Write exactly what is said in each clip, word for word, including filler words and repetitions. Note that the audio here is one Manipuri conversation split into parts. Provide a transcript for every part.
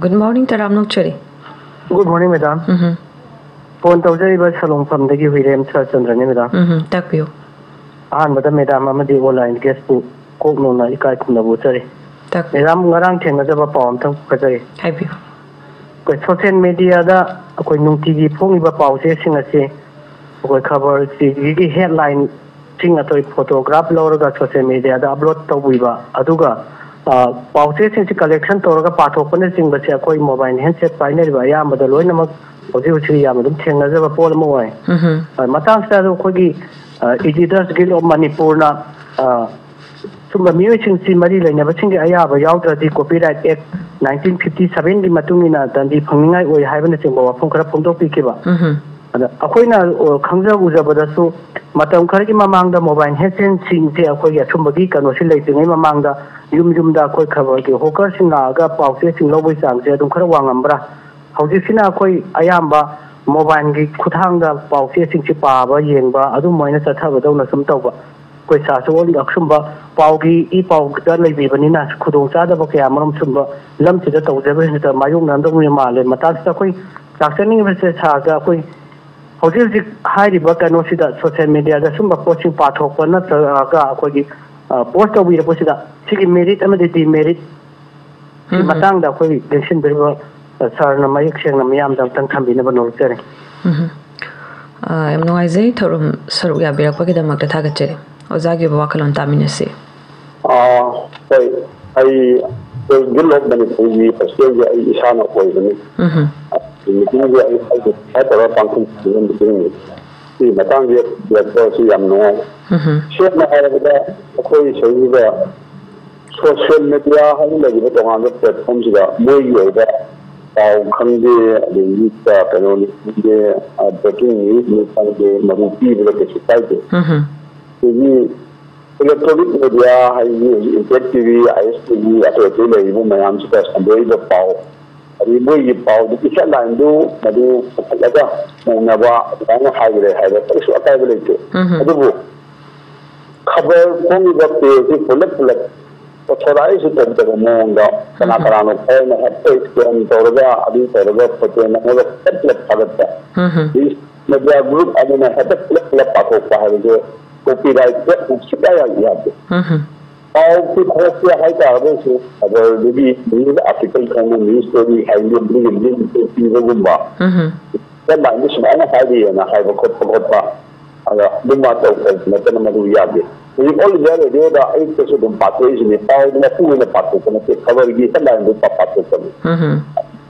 Good morning, ꯇꯔꯥꯝꯅ ꯑꯣꯛꯆꯔꯤ꯫ Good morning, madam. ꯎꯝꯍꯨꯝ꯫ Phone ꯇꯧꯖꯔꯤꯕ ꯁꯂꯣꯡꯐꯝꯗꯒꯤ ꯍꯨꯏꯔꯦꯝ ꯁꯔꯆꯟꯗ꯭ꯔꯅꯤ, madam꯫ ꯎꯝꯍꯨꯝ, ꯇꯥꯛꯄꯤꯌꯨ꯫ ꯑꯍꯥꯟꯕꯗ madam ꯑꯃꯗꯤ online guest ꯄꯨ ꯀꯣꯛ ꯅꯧꯅ ꯏꯀꯥꯏ ꯈꯨꯝꯅꯕ ꯎꯠꯆꯔꯤ꯫ ꯇꯥꯛꯄꯤꯌꯨ꯫ Madam, ꯉꯔꯥꯡ ꯊꯦꯡꯅꯖꯕ ꯄꯥꯎ ꯑꯝꯇꯪ ꯐꯖꯩ꯫ ꯍꯥꯏꯕꯤꯌꯨ꯫ ꯑꯩꯈꯣꯏ social media ꯗ ꯑꯩꯈꯣꯏ ꯅꯨꯡꯇꯤꯒꯤ ꯐꯣꯡꯉꯤꯕ ꯄꯥꯎꯆꯦꯁꯤꯡ ꯑꯁꯤ ꯑꯩꯈꯣꯏ ꯈꯕꯔꯁꯤꯒꯤ headline ꯁꯤꯡ ꯑꯩꯈꯣꯏ photograph ꯂꯧꯔꯒ social media ꯗ upload ꯇꯧꯕꯤꯕ, ꯑꯗꯨꯒ, ꯑ, ꯄꯥꯎꯆꯦꯁꯤꯡꯁꯤ collection ꯇꯧꯔꯒ ꯄꯥꯊꯣꯛꯄꯅꯆꯤꯡꯕꯁꯦ ꯑꯩꯈꯣꯏ mobile handset ꯄꯥꯏꯅꯔꯤꯕ ꯑꯌꯥꯝꯕꯗ ꯂꯣꯏꯅꯃꯛ ꯍꯧꯖꯤꯛ ꯍꯧꯖꯤꯛ ꯌꯥꯝꯅ ꯑꯗꯨꯝ ꯊꯦꯡꯅꯖꯕ ꯄꯣꯠ ꯑꯃ ꯑꯣꯏ꯫ ꯎꯝꯍꯨꯝ꯫ ꯑ, ꯃꯇꯥꯡꯁꯤꯗ ꯑꯗꯨ ꯑꯩꯈꯣꯏꯒꯤ, ꯑ, Editors Guild of ꯃꯅꯤꯄꯨꯔꯅ, ꯑ, ꯁꯨꯝꯕ ꯃꯤꯑꯣꯏꯁꯤꯡꯁꯤ ꯃꯔꯤ ꯂꯩꯅꯕꯁꯤꯡꯒꯤ ꯑꯌꯥꯕ ꯌꯥꯎꯗ꯭ꯔꯗꯤ Copyright Act nineteen fifty seven ꯒꯤ ꯃꯇꯨꯡ ꯏꯟꯅ ꯗꯟꯗꯤ ꯐꯪꯅꯤꯡꯉꯥꯏ ꯑꯣꯏ ꯍꯥꯏꯕꯅꯆꯤꯡꯕ ꯋꯥꯐꯝ ꯈꯔ ꯐꯣꯡꯗꯣꯛꯄꯤꯈꯤꯕ꯫ ꯎꯝꯍꯨꯝ꯫ ꯑꯗ ꯑꯩꯈꯣꯏꯅ, ꯑ, ꯈꯪꯖ ꯎꯖꯕꯗꯁꯨ ꯃꯇꯝ ꯈꯔꯒꯤ ꯃꯃꯥꯡꯗ mobile handset ꯁꯤꯡꯁꯦ ꯑꯩꯈꯣꯏꯒꯤ ꯑꯁꯨꯝꯕꯒꯤ ꯀꯩꯅꯣꯁꯤ ꯂꯩꯇ꯭ꯔꯤꯉꯩ ꯃꯃꯥꯡꯗ ꯌꯨꯝ ꯌꯨꯝꯗ ꯑꯩꯈꯣꯏ ꯈꯕꯔꯒꯤ hawker ꯁꯤꯡ ꯂꯥꯛꯑꯒ ꯄꯥꯎꯆꯦꯁꯤꯡ ꯂꯧꯕꯒꯤ ꯆꯥꯡꯁꯦ ꯑꯗꯨꯝ ꯈꯔ ꯋꯥꯡꯉꯝꯕ꯭ꯔꯥ? ꯍꯧꯖꯤꯛꯁꯤꯅ ꯑꯩꯈꯣꯏ ꯑꯌꯥꯝꯕ mobile ꯒꯤ ꯈꯨꯠꯊꯥꯡꯗ ꯄꯥꯎꯆꯦꯁꯤꯡꯁꯤ ꯄꯥꯕ, ꯌꯦꯡꯕ ꯑꯗꯨꯃꯥꯏꯅ ꯆꯠꯊꯕꯗꯧꯅ ꯁꯨꯝ ꯇꯧꯕ꯫ ꯑꯩꯈꯣꯏ ꯁꯥꯔꯁꯨ ꯑꯁꯨꯝꯕ ꯄꯥꯎꯒꯤ, ꯏ ꯄꯥꯎꯗ ꯂꯩꯕꯤꯕꯅꯤꯅ ꯈꯨꯗꯣꯡꯆꯥꯗꯕ ꯀꯌꯥ ꯃꯔꯨꯝ ꯁꯨꯝꯕ ꯂꯝꯁꯤꯗ ꯇꯧꯖꯕꯁꯤꯗ ꯃꯥꯌꯣꯛꯅꯔꯝꯗꯧꯕ ꯃꯥꯜꯂꯦ꯫ ꯃꯇꯥꯡꯁꯤꯗ ꯑꯩꯈꯣꯏ ꯂꯥꯛꯆꯅꯤꯡꯉꯤꯕꯁꯦ ꯁꯥꯔꯗ ꯑꯩꯈꯣꯏ ꯍꯧꯖꯤꯛ ꯍꯧꯖꯤꯛ ꯍꯥꯏꯔꯤꯕ ꯀꯩꯅꯣꯁꯤꯗ social media ꯗ ꯁꯨꯝꯕ ꯄꯣꯠꯁꯤꯡ ꯄꯥꯊꯣꯛꯄ ꯅꯠꯇ꯭ꯔꯒ ꯑꯩꯈꯣꯏꯒꯤ, ꯑ, post ꯇꯧꯕꯤꯔꯛꯄꯁꯤꯗ ꯁꯤꯒꯤ merit ꯑꯃꯗꯤ demerit ꯁꯤ ꯎꯝ꯫ ꯃꯇꯥꯡꯗ ꯑꯩꯈꯣꯏ ꯂꯦꯡꯁꯤꯟꯕꯤꯔꯤꯕ, ꯑ, ꯁꯥꯔꯅ ꯃꯌꯦꯛ ꯁꯦꯡꯅ ꯃꯤꯌꯥꯝꯗ ꯑꯝꯇꯪ ꯊꯝꯕꯤꯅꯕ ꯅꯣꯜꯖꯔꯤ꯫ ꯎꯝ꯫ ꯑ, ꯌꯥꯝ ꯅꯨꯡꯉꯥꯏꯖꯩ ꯊꯧꯔꯝ ꯁꯔꯨꯛ ꯌꯥꯕꯤꯔꯛꯄꯒꯤꯗꯃꯛꯇ ꯊꯥꯒꯠꯆꯔꯤ꯫ ꯑꯣꯖꯥꯒꯤ ꯑꯣꯏꯕ ꯋꯥꯈꯜꯂꯣꯟ ꯇꯥꯃꯤꯟꯅꯁꯤ꯫ ꯑ, ꯍꯣꯏ, ꯑꯩ ꯑꯩꯈꯣꯏ Guild of ꯃꯅꯤꯄꯨꯔꯒꯤ president ꯁꯦ ꯑꯩ ꯏꯁꯥꯅ ꯑꯣꯏꯕꯅꯤ꯫ ꯎꯝ꯫ Meeting ꯁꯦ ꯑꯩ ꯍꯥꯏ ꯇꯧꯔ ꯄꯥꯡꯊꯣꯛꯈꯤꯕ meeting ꯅꯤ꯫ ꯁꯤꯒꯤ ꯃꯇꯥꯡꯁꯦ ꯌꯥꯕꯤꯔꯛꯄꯁꯤ ꯌꯥꯝ ꯅꯨꯡꯉꯥꯏ꯫ ꯎꯝ꯫ ꯁꯦꯡꯅ ꯍꯥꯏꯔꯕꯗ ꯑꯩꯈꯣꯏ ꯁꯤꯗꯩꯁꯤꯗ social media ꯍꯥꯏꯅ ꯂꯩꯔꯤꯕ ꯇꯣꯉꯥꯟꯕ platform ꯁꯤꯗ ꯃꯣꯏꯒꯤ ꯑꯣꯏꯕ ꯄꯥꯎ ꯈꯪꯗꯦ, ꯑꯗꯒꯤ ꯀꯩꯅꯣꯅꯤ ꯈꯪꯗꯦ, ꯑ, breaking news ꯅꯤ ꯈꯪꯗꯦ, ꯃꯗꯨ ꯄꯤꯕꯗ ꯀꯩꯁꯨ ꯀꯥꯏꯗꯦ꯫ ꯎꯝ꯫ ꯑꯗꯒꯤ electronic media ꯍꯥꯏꯗꯤ ꯍꯧꯖꯤꯛ Impact T V, I S T V, ꯑꯇꯩ ꯑꯇꯩ ꯂꯩꯔꯤꯕ ꯃꯌꯥꯝꯁꯤꯗ ꯁꯟꯗꯣꯛꯏꯕ ꯄꯥꯎ, ꯑꯗꯒꯤ ꯃꯣꯏꯒꯤ ꯄꯥꯎꯗꯨꯒꯤ headline ꯗꯨ ꯃꯗꯨ ꯄꯨꯈꯠꯂꯒ ꯅꯩꯅꯕ ꯑꯗꯨꯃꯥꯏꯅ ꯍꯥꯏꯈ꯭ꯔꯦ ꯍꯥꯏꯕ ꯀꯔꯤꯁꯨ ꯑꯀꯥꯏꯕ ꯂꯩꯇꯦ꯫ ꯎꯝ꯫ ꯑꯗꯨꯕꯨ ꯈꯕꯔ ꯐꯣꯡꯉꯤꯕ page ꯁꯤ ꯄꯨꯂꯞ ꯄꯨꯂꯞ ꯑꯣꯊꯣꯔꯥꯏꯖꯁꯨ ꯇꯧꯗꯕ ꯃꯑꯣꯡꯗ ꯀꯅꯥ ꯎꯝ꯫ ꯀꯅꯥꯅꯣ ꯈꯔꯅ ꯍꯦꯛꯇ ꯁ꯭ꯀꯦꯟ ꯇꯧꯔꯒ, ꯑꯗꯨ ꯇꯧꯔꯒ, ꯐꯣꯇꯣ ꯅꯝꯃꯒ ꯄꯨꯂꯞ ꯄꯨꯂꯞ ꯊꯥꯒꯠꯄ꯫ ꯎꯝ꯫ ꯃꯤꯗꯤꯌꯥ ꯒ꯭ꯔꯨꯞ ꯑꯗꯨꯅ ꯍꯦꯛꯇ ꯄꯨꯂꯞ ꯄꯨꯂꯞ ꯄꯥꯊꯣꯛꯄ ꯍꯥꯏꯕꯁꯦ ꯀꯣꯄꯤꯔꯥꯏꯠ ꯁꯨꯡꯌꯥ ꯌꯥꯗꯦ꯫ ꯎꯝ꯫ ꯄꯥꯎ ꯄꯨꯊꯣꯔꯛꯀꯦ ꯍꯥꯏꯇꯥꯔꯒꯁꯨ ꯈꯕꯔꯗꯨꯒꯤ ꯅ꯭ꯌꯨꯁ ꯑꯥꯔꯇꯤꯀꯜ ꯈꯪꯅ ꯅ꯭ꯌꯨꯁ ꯁ꯭ꯇꯣꯔꯤ ꯍꯥꯏꯕꯗꯨꯒꯤ ꯂꯤꯡ ꯄꯤꯕꯒꯨꯝꯕ, ꯎꯝ꯫ ꯍꯦꯗꯂꯥꯏꯟꯗ ꯁꯨꯃꯥꯏꯅ ꯍꯥꯏꯔꯤꯑꯅ ꯍꯥꯏꯕ ꯈꯣꯠꯄ ꯈꯣꯠꯄ, ꯑꯗ ꯑꯗꯨꯝ ꯇꯧ ꯇꯧꯕ ꯅꯠꯇꯅ ꯃꯗꯨ ꯌꯥꯗꯦ꯫ ꯍꯧꯖꯤꯛ ꯑꯣꯜ ꯏꯟꯗꯤꯌꯥ ꯔꯦꯗꯤꯑꯣꯗ ꯑꯌꯨꯛꯇꯁꯨ ꯑꯗꯨꯝ ꯄꯥꯊꯣꯛꯏꯁꯤꯅꯤ꯫ ꯄꯥꯎꯗꯨ ꯃꯄꯨꯡ ꯑꯣꯏꯅ ꯄꯥꯊꯣꯛꯄ ꯅꯠꯇꯦ, ꯈꯕꯔꯒꯤ ꯍꯦꯗꯂꯥꯏꯟꯗꯨ ꯄꯥ-, ꯄꯥꯊꯣꯛꯄꯅꯤ꯫ ꯎꯝ꯫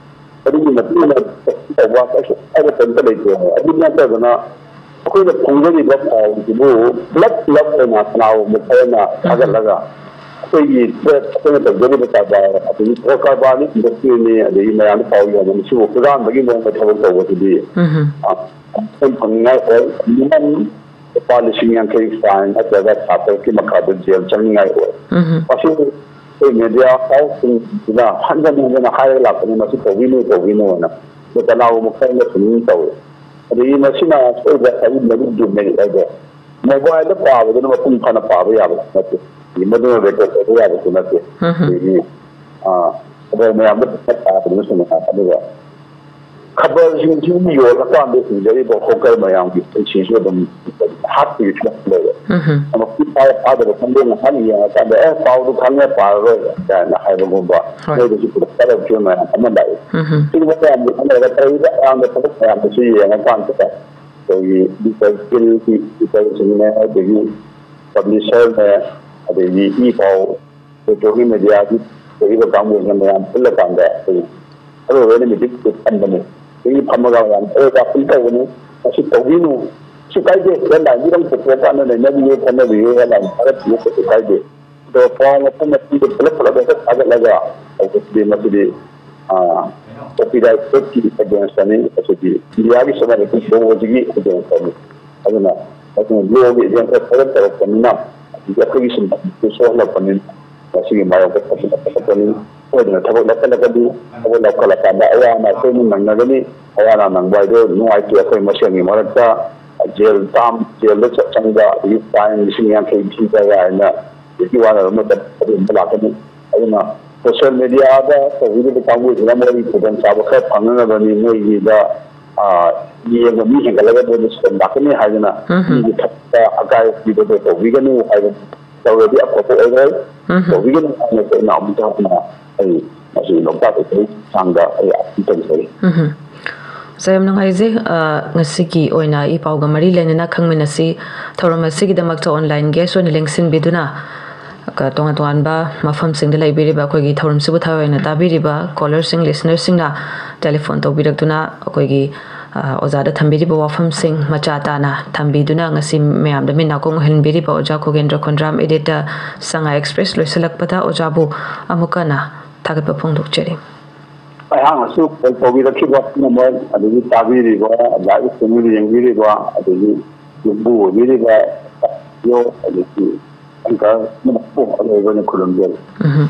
ꯑꯗꯨꯒꯤ ꯃꯇꯨꯡ ꯏꯟꯅ ꯇꯧꯕ ꯀꯩꯁꯨ ꯀꯥꯏꯕ ꯀꯔꯤꯝꯇ ꯂꯩꯇꯦ꯫ ꯑꯗꯨ ꯅꯠꯇꯗꯅ ꯑꯩꯈꯣꯏꯅ ꯐꯣꯡꯖꯔꯤꯕ ꯄꯥꯎꯁꯤꯕꯨ ꯄꯨꯂꯞ ꯄꯨꯂꯞ ꯑꯣꯏꯅ ꯀꯅꯥꯒꯨꯝꯕ ꯈꯔꯅ ꯊꯥꯒꯠꯂꯒ ꯑꯩꯈꯣꯏꯒꯤ ꯄꯣꯠ, ꯑꯩꯈꯣꯏꯅ ꯇꯧꯖꯔꯤꯕ ꯀꯔꯕꯥꯔ, ꯑꯗꯒꯤ ꯄꯣꯠ ꯀꯔꯕꯥꯔꯅꯤ, ꯏꯟꯗꯁꯇ꯭ꯔꯤꯅꯤ, ꯑꯗꯒꯤ ꯃꯌꯥꯝꯅ ꯄꯥꯎ ꯌꯣꯟꯕ, ꯃꯁꯤꯕꯨ ꯍꯨꯔꯥꯟꯕꯒꯤ ꯃꯑꯣꯡꯗ ꯊꯕꯛ ꯇꯧꯕꯁꯤꯗꯤ, ꯎꯝ꯫ ꯑ, ꯁꯦꯟ ꯐꯪꯅꯤꯡꯉꯥꯏ ꯑꯣꯏ꯫ ꯃꯤꯅꯤꯃꯝ ꯂꯨꯄꯥ ꯂꯤꯁꯤꯡ ꯌꯥꯡꯈꯩ ꯐꯥꯏꯟ ꯅꯠꯇ꯭ꯔꯒ ꯊꯥ ꯇꯔꯨꯛꯀꯤ ꯃꯈꯥꯗ ꯖꯦꯜ ꯆꯪꯅꯤꯡꯉꯥꯏ ꯑꯣꯏ꯫ ꯎꯝ꯫ ꯃꯁꯤ ꯑꯩꯈꯣꯏ ꯃꯦꯗꯤꯌꯥ ꯍꯥꯎꯁꯁꯤꯡꯁꯤꯅ ꯍꯟꯖꯟ ꯍꯟꯖꯟꯅ ꯍꯥꯏꯔꯒ ꯂꯥꯛꯄꯅꯤ, ꯃꯁꯤ ꯇꯧꯕꯤꯅꯨ, ꯇꯧꯕꯤꯅꯨ ꯍꯥꯏꯅ꯫ ꯑꯗꯣ ꯀꯅꯥꯒꯨꯝꯕ ꯈꯔꯅ ꯁꯨꯝ ꯇꯧꯏ꯫ ꯑꯗꯒꯤ ꯃꯁꯤꯅ ꯑꯁꯣꯏꯕ ꯍꯥꯏꯕꯗꯤ ꯃꯗꯨ ꯗꯨꯃꯦꯔꯤꯠ ꯍꯥꯏꯗꯣ꯫ ꯃꯣꯕꯥꯏꯜꯗ ꯄꯥꯕꯗꯨꯅ ꯃꯄꯨꯡ ꯐꯥꯅ ꯄꯥꯕ ꯌꯥꯕꯁꯨ ꯅꯠꯇꯦ꯫ ꯃꯗꯨꯅ ꯔꯦꯀꯣꯔꯗ ꯇꯧꯕ ꯌꯥꯕꯁꯨ ꯅꯠꯇꯦ꯫ ꯎꯝ꯫ ꯑꯗꯒꯤ, ꯑ, ꯈꯕꯔ ꯃꯌꯥꯝꯗ ꯄꯥꯕꯗꯨꯅꯁꯨ ꯅꯨꯡꯉꯥꯏ꯫ ꯑꯗꯨꯒ ꯈꯕꯔꯁꯤꯡꯁꯤ ꯌꯣꯜꯂꯀꯥꯟꯗ ꯍꯤꯡꯖꯔꯤꯕ ꯍꯣꯀꯔ ꯃꯌꯥꯝꯒꯤ ꯄꯨꯟꯁꯤꯁꯨ ꯑꯗꯨꯝ ꯍꯥꯠꯄꯒꯤ ꯐꯤꯕꯝ ꯂꯩꯔꯦ꯫ ꯎꯝ꯫ ꯃꯄꯨꯡ ꯐꯥꯕ ꯐꯥꯗꯕ ꯈꯪꯗꯦ, ꯉꯥꯏꯍꯥꯛ ꯌꯦꯡꯉꯀꯥꯟꯗ, "ꯑꯦ, ꯄꯥꯎꯗꯨ ꯈꯪꯉꯦ, ꯄꯥꯔꯔꯣꯏ" ꯀꯥꯏꯅ ꯍꯥꯏꯕꯒꯨꯝꯕ, ꯍꯣꯏ꯫ ꯃꯣꯏꯗꯁꯨ ꯄꯨꯂꯞ ꯀꯥꯔꯞꯁꯟ ꯃꯌꯥꯝ ꯑꯃ ꯂꯥꯛꯏ꯫ ꯎꯝ꯫ ꯁꯤꯒꯨꯝꯕ ꯃꯌꯥꯝꯗꯨ ꯈꯟꯅꯔꯒ ꯇꯧꯔꯤꯕ ꯑꯌꯥꯝꯕ ꯊꯕꯛ ꯃꯌꯥꯝꯗꯨꯁꯨ ꯌꯦꯡꯉꯀꯥꯟꯗ ꯑꯩꯈꯣꯏꯒꯤ ꯂꯤꯀꯔ ꯁ꯭ꯀꯤꯜꯒꯤ ꯂꯤꯀꯔꯁꯤꯡꯅꯦ, ꯑꯗꯒꯤ ꯄꯕ꯭ꯂꯤꯁꯔꯅꯦ, ꯑꯗꯒꯤ ꯏ ꯄꯥꯎ, ꯏꯂꯦꯛꯇ꯭ꯔꯣꯅꯤꯛ ꯃꯦꯗꯤꯌꯥꯒꯤ ꯊꯣꯛꯏꯕ ꯀꯥꯡꯕꯨꯁꯤꯅ ꯃꯌꯥꯝ ꯄꯨꯜꯂꯀꯥꯟꯗ ꯑꯩꯈꯣꯏ ꯑꯔꯣꯏꯕ ꯑꯣꯏꯅ ꯃꯤꯇꯤꯡ ꯊꯝꯕꯅꯤ꯫ ꯑꯗꯒꯤ ꯐꯝꯃꯒ ꯃꯌꯥꯝ ꯑꯔꯣꯏꯕ ꯑꯄꯤꯜ ꯇꯧꯕꯅꯤ꯫ ꯃꯁꯤ ꯇꯧꯕꯤꯅꯨ꯫ ꯀꯩꯁꯨ ꯀꯥꯏꯗꯦ꯫ ꯍꯦꯗꯂꯥꯏꯟꯗꯨꯗꯪ ꯄꯨꯊꯣꯛꯑꯀꯥꯟꯗ ꯅꯩꯅꯕꯤꯌꯨ, ꯈꯟꯅꯕꯤꯌꯨ, ꯍꯦꯗꯂꯥꯏꯟ ꯊꯥꯒꯠꯄꯤꯌꯨ, ꯀꯩꯁꯨ ꯀꯥꯏꯗꯦ꯫ ꯑꯗꯣ ꯄꯥꯎ ꯃꯄꯨꯝ ꯃꯄꯨꯝꯗꯣ ꯄꯨꯂꯞ ꯄꯨꯂꯞ ꯍꯦꯛꯇ ꯊꯥꯒꯠꯂꯒ ꯇꯧꯕꯁꯤꯗꯤ ꯃꯁꯤꯗꯤ, ꯑꯥ, ꯀꯣꯄꯤꯔꯥꯏꯠ ꯀꯣꯗꯀꯤ ꯑꯦꯒꯦꯟꯁꯇꯅꯤ꯫ ꯃꯁꯤꯗꯤ ꯏꯟꯗꯤꯌꯥꯒꯤ ꯆꯠꯅꯔꯛꯄ ꯂꯣꯁꯤꯒꯤ ꯑꯦꯒꯦꯟꯁꯇꯅꯤ꯫ ꯑꯗꯨꯅ, ꯑꯗꯨꯅ ꯂꯣꯒꯤ ꯑꯦꯒꯦꯟꯁꯇ ꯊꯕꯛ ꯇꯧꯔꯛꯄꯅꯤꯅ, ꯑꯗꯒꯤ ꯑꯩꯈꯣꯏꯒꯤ ꯁꯤꯟꯐꯝꯁꯨ ꯁꯣꯛꯍꯜꯂꯛꯄꯅꯤꯅ, ꯃꯁꯤꯒꯤ ꯃꯥꯌꯣꯛꯇ ꯐꯖꯅ ꯐꯒꯠꯄꯅꯤ꯫ ꯁꯣꯏꯗꯅ ꯊꯕꯛ ꯂꯧꯈꯠꯂꯛꯀꯅꯤ꯫ ꯊꯕꯛ ꯂꯧꯈꯠꯂꯀꯥꯟꯗ ꯑꯋꯥ ꯑꯅꯥ ꯇꯣꯏꯅ ꯅꯪꯅꯒꯅꯤ꯫ ꯑꯋꯥ ꯑꯅꯥ ꯅꯪꯕ ꯍꯥꯏꯗꯣ ꯅꯨꯡꯉꯥꯏꯇꯦ꯫ ꯑꯩꯈꯣꯏ ꯃꯁꯦꯟꯒꯤ ꯃꯔꯛꯇ ꯖꯦꯜ ꯇꯥꯝ, ꯖꯦꯜꯗ ꯆ-, ꯆꯪꯕ, ꯑꯗꯒꯤ ꯐꯥꯏꯟ ꯂꯤꯁꯤꯡ ꯌꯥꯡꯈꯩ ꯊꯤꯕ ꯀꯥꯏꯅ ꯁꯤꯒꯤ ꯋꯥ ꯃꯇꯝ ꯑꯗꯨꯒꯨꯝꯕ ꯂꯥꯛꯀꯅꯤ꯫ ꯑꯗꯨꯅ ꯁꯣꯁꯤꯌꯦꯜ ꯃꯦꯗꯤꯌꯥꯗ ꯇꯧꯕꯤꯔꯤꯕ ꯀꯥꯡꯕꯨꯁꯤꯅ ꯃꯣꯏꯒꯤ ꯈꯨꯗꯣꯡꯆꯥꯕ ꯈꯔ ꯐꯪꯅꯅꯕꯅꯤ, ꯃꯣꯏꯒꯤꯗ, ꯑ, ꯌꯦꯡꯕ ꯃꯤ ꯍꯦꯟꯒꯠꯂꯒ ꯃꯣꯏꯗꯁꯨ ꯑꯗꯨꯝ ꯂꯥꯛꯀꯅꯤ ꯍꯥꯏꯗꯅ ꯎꯝ꯫ ꯃꯤꯒꯤ ꯊꯕꯛꯇ ꯑꯀꯥꯏꯕ ꯄꯤꯕꯗꯣ ꯇꯧꯕꯤꯒꯅꯨ ꯍꯥꯏꯕ, ꯇꯧꯔꯗꯤ ꯑꯐꯕ ꯑꯣꯏꯔꯣꯏ꯫ ꯎꯝ꯫ ꯇꯧꯕꯤꯒꯅꯨ ꯍꯥꯏꯅ ꯑꯩꯈꯣꯏꯅ ꯑꯃꯨꯛꯇ ꯍꯟꯅ ꯑꯩ ꯃꯁꯤ ꯂꯣꯛꯇꯥꯛ ꯏꯊꯩ ꯊꯥꯡꯗ ꯑꯩ ꯑꯗꯨꯝ ꯇꯧꯖꯔꯤ꯫ ꯎꯝ꯫ ꯑꯣꯖꯥ, ꯌꯥꯝ ꯅꯨꯡꯉꯥꯏꯖꯩ꯫ ꯑ, ꯉꯁꯤꯒꯤ ꯑꯣꯏꯅ ꯏ ꯄꯥꯎꯒ ꯃꯔꯤ ꯂꯩꯅꯅ ꯈꯪꯃꯤꯟꯅꯁꯤ ꯊꯧꯔꯝ ꯑꯁꯤꯒꯤꯗꯃꯛꯇ online guest ꯑꯣꯏꯅ ꯂꯦꯡꯁꯤꯟꯕꯤꯗꯨꯅ, ꯀ-, ꯇꯣꯉꯥꯟ ꯇꯣꯉꯥꯟꯕ ꯃꯐꯝꯁꯤꯡꯗ ꯂꯩꯕꯤꯔꯤꯕ ꯑꯩꯈꯣꯏꯒꯤ ꯊꯧꯔꯝꯁꯤꯕꯨ ꯊꯋꯥꯏ ꯑꯣꯏꯅ ꯇꯥꯕꯤꯔꯤꯕ caller ꯁꯤꯡ, listener ꯁꯤꯡꯅ telephone ꯇꯧꯕꯤꯔꯛꯇꯨꯅ ꯑꯩꯈꯣꯏꯒꯤ, ꯑ, ꯑꯣꯖꯥꯗ ꯊꯝꯕꯤꯔꯤꯕ ꯋꯥꯐꯝꯁꯤꯡ ꯃꯆꯥ ꯇꯥꯅ ꯊꯝꯕꯤꯗꯨꯅ ꯉꯁꯤ ꯃꯌꯥꯝꯗ ꯃꯤꯠ ꯅꯥꯀꯣꯡ ꯑꯣꯏꯍꯟꯕꯤꯔꯤꯕ ꯑꯣꯖꯥ ꯈꯣꯒꯦꯟꯗ꯭ꯔ ꯈꯣꯟꯗ꯭ꯔꯥꯝ editor ꯁꯉꯥꯏ Express ꯂꯣꯏꯁꯤꯜꯂꯛꯄꯗ ꯑꯣꯖꯥꯕꯨ ꯑꯃꯨꯛꯀ ꯍꯟꯅ ꯊꯥꯒꯠꯄ ꯐꯣꯡꯗꯣꯛꯆꯔꯤ꯫ ꯑꯩꯍꯥꯛꯅꯁꯨ call ꯇꯧꯕꯤꯔꯛꯈꯤꯕ ꯄꯨꯝꯅꯃꯛ, ꯑꯗꯒꯤ ꯇꯥꯕꯤꯔꯤꯕ, live streaming ꯌꯦꯡꯕꯤꯔꯤꯕ, ꯑꯗꯒꯤ ꯌꯨꯝꯕꯨ ꯑꯣꯏꯕꯤꯔꯤꯕ, ꯑꯗꯒꯤ anchor ꯄꯨꯝꯅꯃꯛꯄꯨ ꯑꯔꯣꯏꯕ ꯑꯣꯏꯅ ꯈꯨꯔꯨꯝꯖꯔꯤ꯫ ꯎꯝ꯫